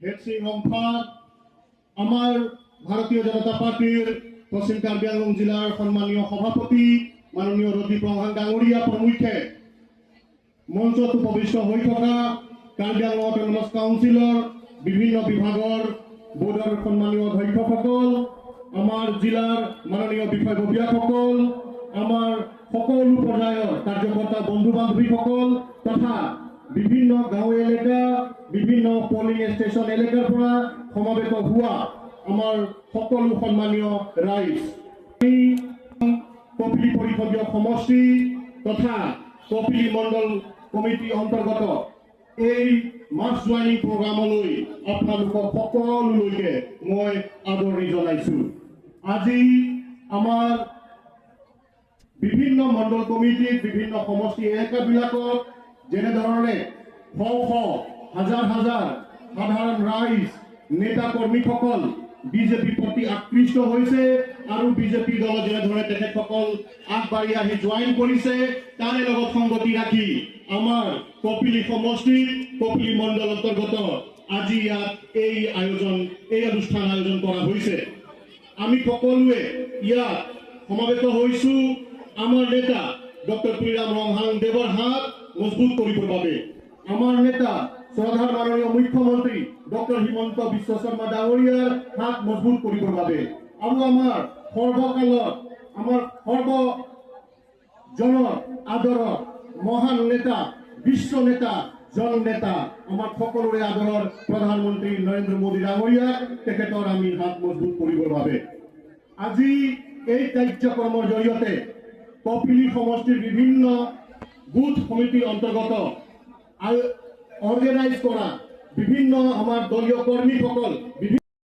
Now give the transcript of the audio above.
Heatsink ৰংফা, আমাৰ ভাৰতীয় জনতা পাৰ্টীৰ পশ্চিম কাৰ্বি আংলং জিলাৰ সন্মানীয় সভাপতি মাননীয় ৰদীপ ৰংহাং ডাঙৰীয়া প্ৰমুখ্যে মঞ্চত উপবিষ্ট হৈ থকা কাৰ্বি আংলং অট'নমাছ কাউন্সিলৰ বিভিন্ন বিভাগৰ বোৰ্ডৰ সন্মানীয় অধ্যক্ষসকল, আমাৰ জিলাৰ মাননীয় বিষয়ববীয়াসকল, আমাৰ সকলো পৰ্যায়ৰ কাৰ্যকৰ্তা বন্ধু বান্ধৱীসকল তথা বিভিন্ন গাঁও এলেকা, বিভিন্ন পলিং ষ্টেচন এলেকাৰ পৰা সমাবেত হোৱা আমাৰ সকলো সন্মানীয় ৰাইজ, এই কপিলী পৰিষদীয় সমষ্টি তথা কপিলী মণ্ডল কমিটি অন্তৰ্গত এই মাছ জইনিং প্ৰগ্ৰামলৈ আপোনালোকক সকলোলৈকে মই আদৰণি জনাইছো। আজি আমাৰ বিভিন্ন মণ্ডল কমিটিত, বিভিন্ন সমষ্টি এলেকাবিলাকত যেনেধৰণে শ শ, হাজাৰ হাজাৰ সাধাৰণ ৰাইজ, নেতা কৰ্মীসকল বিজেপিৰ প্ৰতি আকৃষ্ট হৈছে আৰু বিজেপি দলত যেনেধৰণে তেখেতসকল আগবাঢ়ি আহি জইন কৰিছে, তাৰে লগত সংগতি ৰাখি আমাৰ কপিলী সমষ্টিৰ কপিলী মণ্ডল অন্তৰ্গত আজি ইয়াত এই আয়োজন, এই অনুষ্ঠান আয়োজন কৰা হৈছে। আমি সকলোৱে ইয়াত সমাবেত হৈছো আমাৰ নেতা ডক্টৰ তুলিৰাম ৰংহাং দেৱৰ হাত মজবুত কৰিবৰ বাবে, আমাৰ নেতা শ্ৰদ্ধাৰ মাননীয় মুখ্যমন্ত্ৰী ডক্টৰ হিমন্ত বিশ্ব শৰ্মা ডাঙৰীয়াৰ হাত মজবুত কৰিবৰ বাবে আৰু আমাৰ সৰ্বকালত আমাৰ সৰ্বজনৰ আদৰৰ মহান নেতা, বিশ্ব নেতা, জন নেতা, আমাৰ সকলোৰে আদৰৰ প্ৰধানমন্ত্ৰী নৰেন্দ্ৰ মোদী ডাঙৰীয়াক তেখেতৰ আমি হাত মজবুত কৰিবৰ বাবে আজি এই কাৰ্যক্ৰমৰ জৰিয়তে কপিলী সমষ্টিৰ বিভিন্ন বুথ সমিতিৰ অন্তৰ্গত অৰ্গেনাইজ কৰা বিভিন্ন আমাৰ দলীয় কৰ্মীসকল বিভিন্ন